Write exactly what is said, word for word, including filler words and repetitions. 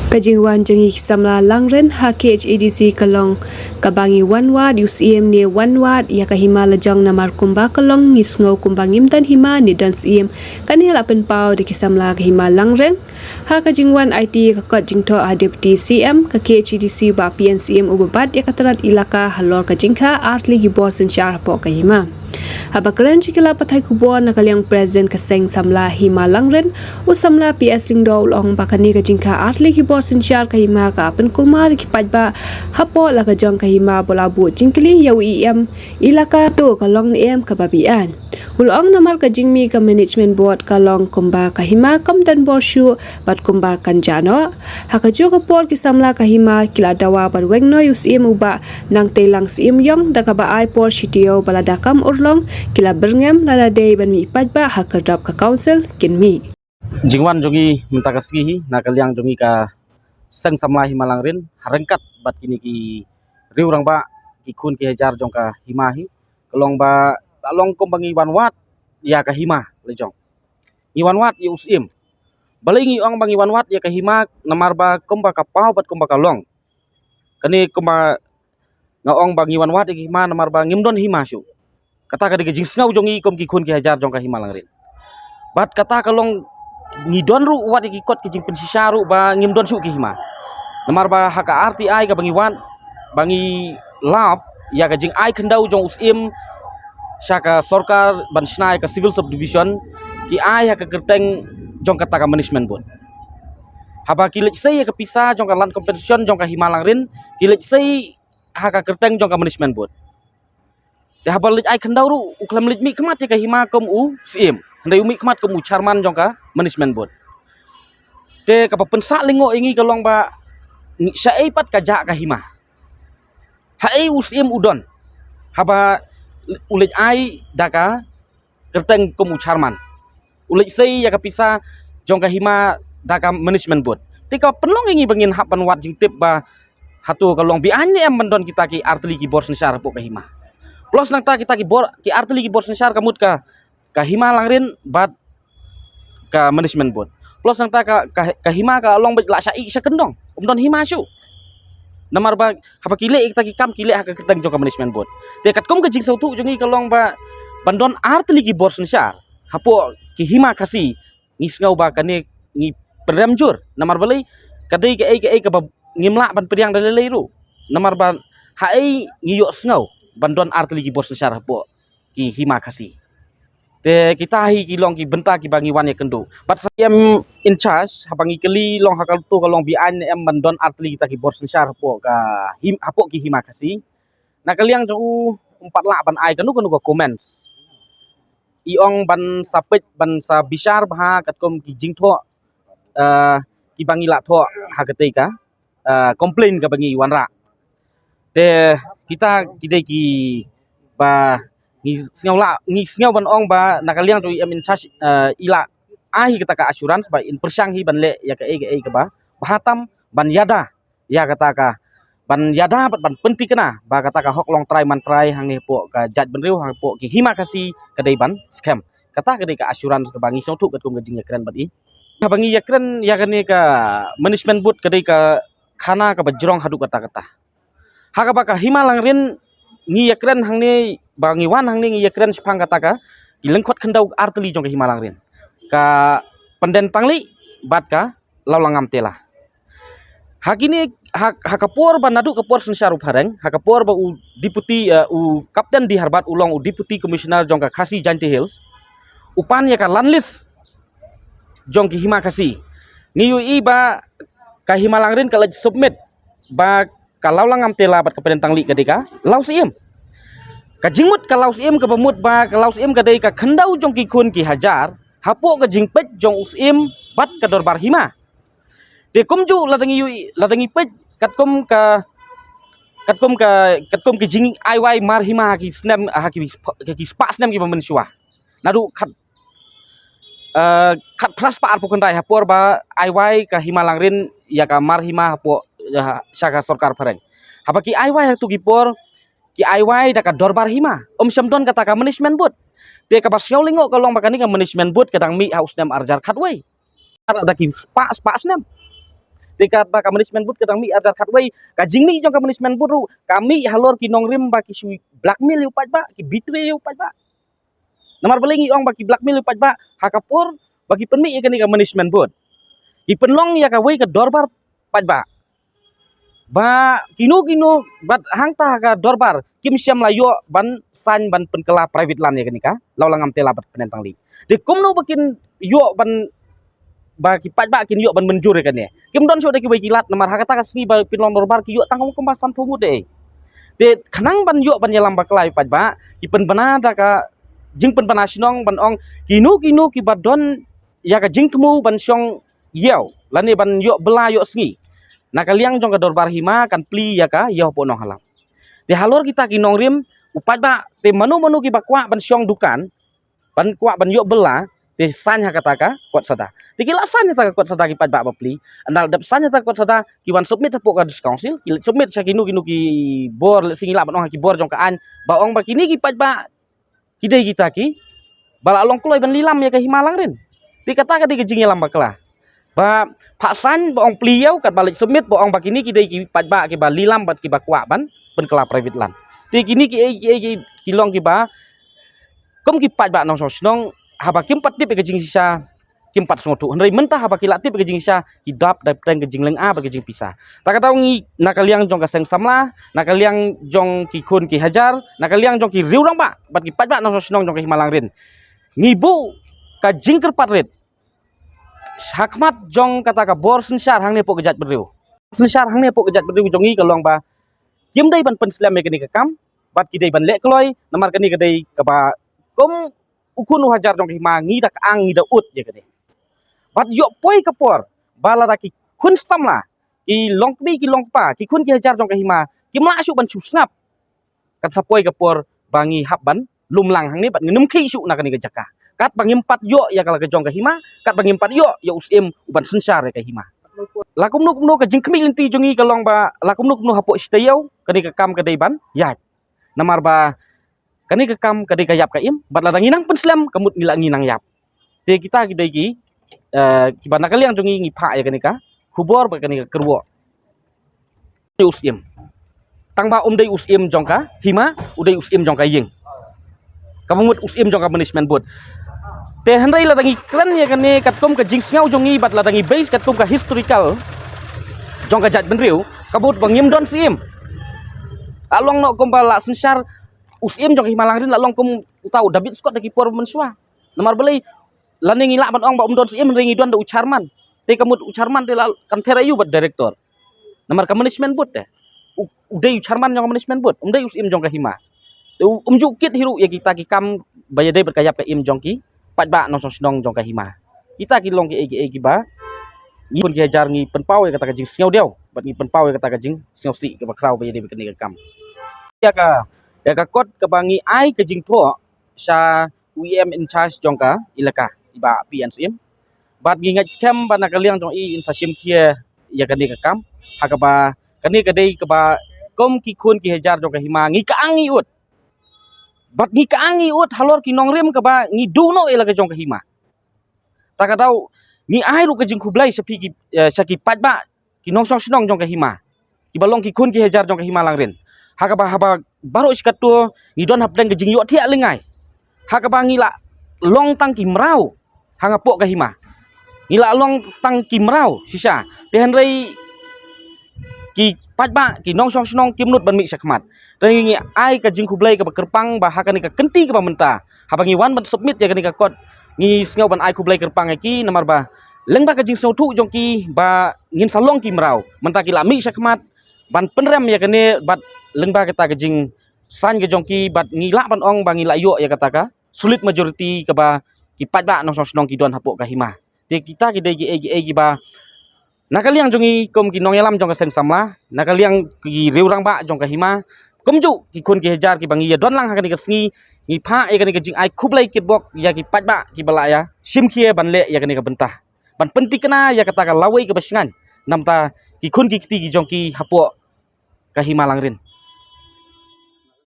Ka jingwan jong ngi ki samla Langrin ha K H A D C ka long kaba ngi wan wad ïa u Syiem ne wan wad ïa ka hima lajong, namar kumba ka long ngi sngew kumba ngim don hima ne don Syiem. Kane la pynpaw da ki samla ka hima Langrin. Ha ka jingwan aiti ïa ka kot jingthoh ha Deputy C M, ka K H A D C, Bah P N Syiem, uba bat ïa ka tnat ilaka halor ka jingkha artylli ki bor synshar hapoh ka hima. Haba kren sha ki lad pathai khubor na ka liang President ka seng samla hima Langrin, u samla P S Lyngdoh, u la ong ba kane ka jingkha artylli ki bor synshar ka hima ka pynkulmar ïa ki paidbah hapoh la ka jong ka hima, ba la buh jingkylli ïa u E M ilaka, to ka long ne em kaba beiñ. U la ong namar ka jingmih ka Management Board ka long kumba ka hima kam don bor shuh bad kumba kan jah noh. Ha kajuh ka por ki samla ka hima ki la dawa ban weng noh ïa u Syiem u Bah Nangteilang Syiemliong da kaba ai por shi taïew ba lada kam urlong ki la byrngem, lada dei ban mih paidbah ha kyrdan ka Council kin mih. Jingwan jong ngi mynta ka sngi hi na ka liang jong ngi ka seng samla hima Langrin ha ryngkat bad kine ki riew rangbah, ki khun ki hajar jong ka hima hi, ka long ba la long kumba ngi wan wad ïa ka hima lajong. Ngi wan wad ïa u Syiem. Balei ngi ong ba ngi wan wad ïa ka hima? Namar ba kumba ka paw bad kumba ka long, kane kumba nga ong ba ngi wan wad ïa ka hima namar ba ngim don hima shuh. Kata ka dei ka jingsngew jong ngi kum ki khun ki hajar jong ka hima Langrin. Bad kata ka long ngi don ruh wat ïa ki kot ki jingpynshisha ruh ba ngim don shuh ki hima. Namar ba ha ka R T I kaba ngi wad, ba ngi lap ïa ka jingai khyndew jong u Syiem sha ka sorkar ban shna ïa ka Civil Subdivision, ki ai ha ka kyrteng jong kata ka Management Board. Haba ki leit sei ïa ka pisa jong ka Land Compensation jong ka hima Langrin, ki leit sei ha ka kyrteng jong ka Management Board. Te haba leit ai khyndew ruh u khlem leit mih khmat ïa ka hima kum u Syiem, hynrei u mih khmat kum u Chairman jong ka Management Board. Te kaba pynsah lyngngoh ïa ngi ka long ba ngi, shaei pat ka jah ka hima? Haei u Syiem u don haba u leit ai da ka kyrteng kum u Chairman, u leit sei ïa ka pisa jong ka hima da ka Management Board? Te ka pynlong ïa ngi ba ngin hap ban wad jingtip ba hato ka long beiñ ne em ban don kita ki artylli ki bor synshar hapoh ka hima. Plus nangta kita ki bor, ki artylli ki bor synshar ka mut ka, ka hima Langrin bad ka Management Board. Plus nangta ka, ka, ka hima ka long beit la sha ih sha kyndong, um don hima shuh. Namar ba haba ki leh kita ki kam ki leh ha ka kyrteng jong ka Management Board. Te katkum ka jingsngewthuh jong ngi ka long ba ban don artylli ki bor synshar hapoh ki hima Khasi, ngi sngew ba kane ngi pynrem jur. Namar balei? Ka dei kaei kaei kaba ngim lah ban pdiang da lei lei ruh. Namar ba haei ngi ïohsngew ban don artylli ki bor synshar hapoh ki hima Khasi? Te kita hi ki long ki bynta kiba ngi wan ïakynduh bad sa C M in charge. Haba ngi kylli long ha kato ka long beiñ ne em ban don artylli kita ki bor synshar hapoh ka him, hapoh ki hima Khasi, na ka liang jong u um pat lah ban ai kano kano ka comments. I ong ban sa peit, ban sa bishar bha katkum ki jingthoh, eh, kiba ngi la thoh ha katei ka, eh, complaint kaba ngi wanrah. Te kita ki dei kiba ngi sngew lah, ngi sngew ban ong ba na ka liang jong i M in charge, eh, i la ai kata ka assurance ba in pyrshang hi ban leh ïa kaei kaei kaba bha tam ban ïada ïa kata ka, ban ïada bad ban pynthikna ba kata ka hok long trai man trai hangne hapoh ka jaitbynriew, hapoh ki hima Khasi ka dei ban skhem. Kata ka dei ka assurance kaba ngi sngewthuh katkum ka jingïakren bad i. Haba ngi ïakren ïa kane ka Management Board ka dei ka khana kaba jrong haduh katta katta. Ha kaba ka hima Langrin ngi ïakren hangne, ba ngi wan hangne ngi ïakren shaphang kata ka ki lyngkhot khyndew artylli jong ka hima Langrin, ka Pyndentanglih bad ka Lawlangam Tela. Ha kine, ha, ha ka por ba naduh ka por synshar u phareng, ha ka por ba u Deputy, eh, u Captain D Harbad u long u Deputy Commissioner jong ka Khasi Jaintia Hills, u pan ïa ka land list jong ki hima Khasi. Ngi ïohi ba ka hima Langrin ka leit submit ba ka Lawlangam Tela bad ka Pyndentanglih ka dei ka law Syiem. Ka jingmut ka law Syiem kaba mut ba ka law Syiem ka dei ka khyndew jong ki khun ki hajar hapoh ka jingpeit jong u Syiem bad ka dorbar hima. Te kumjuh lada ngi ïohi, lada ngi peit katkum ka, katkum ka, katkum ki jingai wai mar hima ha ki snem, ha ki, ha ki spah snem kiba mynshuwa, naduh khat, eh, khatphra spah arphew khyndai, ha por ba ai wai ka hima Langrin ïa ka mar hima hapoh, eh, sha ka sorkar phareng. Haba ki ai wai ha kito ki por, ki ai wai da ka dorbar hima, um shym don kata ka Management Board. Te kaba sngew lyngngoh ka long ba kane ka Management Board ka dang mih ha u snem ar hajar khatwei, da ki spah, spah snem. Te katba ka management board ka dang mih arhajar khatwei, ka jingmih jong ka management board ruh ka mih halor ki nongrim ba ki shu blackmail ïa u paidbah, ki betray ïa u paidbah. Namar balei ngi ong ba ki blackmail ïa u paidbah? Ha ka por ba ki pynmih ïa kane ka management board, ki pynlong ïa kawei ka dorbar paidbah. Ba kino kino bad hangta ha ka dorbar kim shym la ïoh ban sign ban pynkylla private land ïa kane ka Lawlangam Tela bad Pynentang Lake. Te kumno ba kin ïoh ban, ba ki paidbah kin ïoh ban mynjur ïa kane? Kim don shuh da kiwei ki lad, namar ha kata ka sngi ba pynlong dorbar ki ïoh tang kumba sanphew ngut de. Te khnang ban ïoh ban ïalam bakla ïa u paidbah, ki pynbna da ka jingpynbna shnong ban ong kino kino kiba don ïa ka jingthmu ban shong ïew lane ban ïoh bylla ïoh sngi na ka liang jong ka dorbar hima kan plie ïa ka ïew hapoh Nonghalam. Te halor kita ki nongrim, u paidbah, te mano mano kiba kwah ban shong dukan, ban kwah ban ïoh bylla, te sign ha kata ka kot sada. Te ki la sign ha kata ka kot sada ki paidbah ba plie. Ynda la dep sign ha kata ka kot sada, ki wan submit hapoh ka District Council, ki submit sha kino kino ki bor, lehse ngi lah ban ong ha ki bor jong ka aiñ, ba ong ba kine ki paidbah ki dei kita kiba la long kloi ban lilam ïa ka hima Langrin. Te kata ka dei ka jingïalam bakla. Ba phah sign ba ong plie ïew, katba leit submit ba ong ba kine ki dei ki paidbah kiba lilam bad kiba kwah ban pynkylla private land. Te kine kiei kiei ki long kiba kum ki paidbah nongshong shnong, haba kim pat tip ïa ka jingshisha, kim pat sngewthuh. Hynrei mynta haba ki la tip ïa ka jingshisha, ki dap da pdeng ka jinglynga bad ka jingpisa. Ta ka daw ngi na ka liang jong ka seng samla, na ka liang jong ki khun ki hajar, na ka liang jong ki riew rangbah bad ki paidbah nongshong shnong jong ka hima Langrin, ngi buh ka jingkyrpad rit ha khmat jong kata ka bor synshar hangne hapoh ka jaitbynriew. Synshar hangne hapoh ka jaitbynriew jong ngi ka long ba kim dei ban pynslem ïa kane ka kam bad ki dei ban leh kloi, namar kane ka dei kaba kum u khun u hajar jong ka hima, ngi da ka ang, ngi da ud ïa kane. Bad ïoh poi ka por ba lada ki khun samla, ki longkmie ki longkpa, ki khun ki hajar jong ka hima kim lah shuh ban shu sngap, kan sa poi ka por ba ngi hap ban lum lang hangne bad ngin ym khih shuh na kane ka jaka. Katba ngim pat ïoh ïa ka la ka jong ka hima, katba ngim pat ïoh ïa u syiem u ban synshar ïa ka hima. La kumno kumno, ka jingkhmih lynti jong ngi ka long ba la kumno kumno hapoh shi taïew kane ka kam ka dei ban ïaid. Namar ba kane ka kam ka dei ka ïap ka im, bad lada ngi nang pynslem, ka mut ngi la ngi nang ïap. Te kita ki dei ki, eh, kiba na ka liang jong ngi ngi phah ïa kane ka khubor bad kane ka kyrwoh. U syiem, tang ba um dei u syiem jong ka hima, u dei u syiem jong ka ïing, kaba mut u syiem jong ka management board. Te hynrei lada ngi kren ïa kane katkum ka jingsngew jong ngi bad lada ngi base katkum ka historical jong ka jaitbynriew, ka mut ba ngim don syiem. La long noh kumba la synshar u syiem jong ka hima Langrin, la long kum uta u David Scott da ki por mynshuwa. Namar balei? Lane ngi lah ban ong ba um don syiem hynrei ngi don da u chairman. Te ka mut u chairman te la kan pher aïu bad director? Namar ka management board te, u, u dei u chairman jong ka management bood, um dei u syiem jong ka hima. Te u, um ju kit hi ruh ïa kita ki kam ba ïadei bad ka ïap ka im jong ki paidbah nongshong shnong jong ka hima. Kita ki long kiei kiei kiba ngi pun ki hajar ngi pynpaw ïa kata ka jingsngew diaw bad ngi pynpaw ïa kata ka jingsngew sih kaba khraw ba ïadei bad kane ka kam. Ïa ka, ïa ka kot kaba ngi ai ka jingthoh sha u E M in charge jong ka elaka, i Bah P N Syiem. Bad ngi ngeit skhem ba na ka liang jong i in sa shim khia ïa kane ka kam, ha kaba kane ka dei kaba kum ki khun ki hajar jong ka hima ngi ka ang ngi ud. Bad ngi ka ang ngi ud halor ki nongrim kaba ngi duh noh ïa la ka jong ka hima. Ta ka daw ngi ai ruh ka jingkhublei sha phi ki, eh, sha ki paidbah, ki nongshong shnong jong ka hima, kiba long ki khun ki hajar jong ka hima Langrin. Ha kaba haba baroh shi katto ngi don hapdeng ka jingïohthiah lyngngai, ha kaba ngi la long tang ki mraw ha nga poh ka hima. Ngi la long tang ki mraw shisha. Te hynrei ki paidbah, ki nongshong shnong kim nud ban mih shakhmat. Te ngi ai ka jingkhublei kaba kyrpang ba ha kane ka kynti kaba mynta, haba ngi wan ban submit ïa kane ka kot, ngi sngew ban ai khublei kyrpang ïa ki namar ba lyngba ka jingsngewthuh jong ki ba ngin sa long ki mraw, mynta ki la mih shakhmat ban pynrem ïa kane bad lyngba kata ka jingsain ka jong ki bad ngi lah ban ong ba ngi la ïoh ïa kata ka solid majority kaba ki paidbah nongshong shnong ki don hapoh ka hima. Te kita ki dei kiei kiei kiba na ka liang jong ngi kum ki nongïalam jong ka seng samla, na ka liang ki riew rangbah jong ka hima, kumjuh ki khun ki hajar kiba ngi ïa don lang ha kane ka sngi, ngi phah ïa kane ka jingai khublei kitbok ïa ki paidbah kiba la ïa shim khia ban leh ïa kane ka bynta, ban pynthikna ïa kata ka lawei kaba shngaiñ namar ki khun ki kti ki jong ki hapoh ka hima Langrin.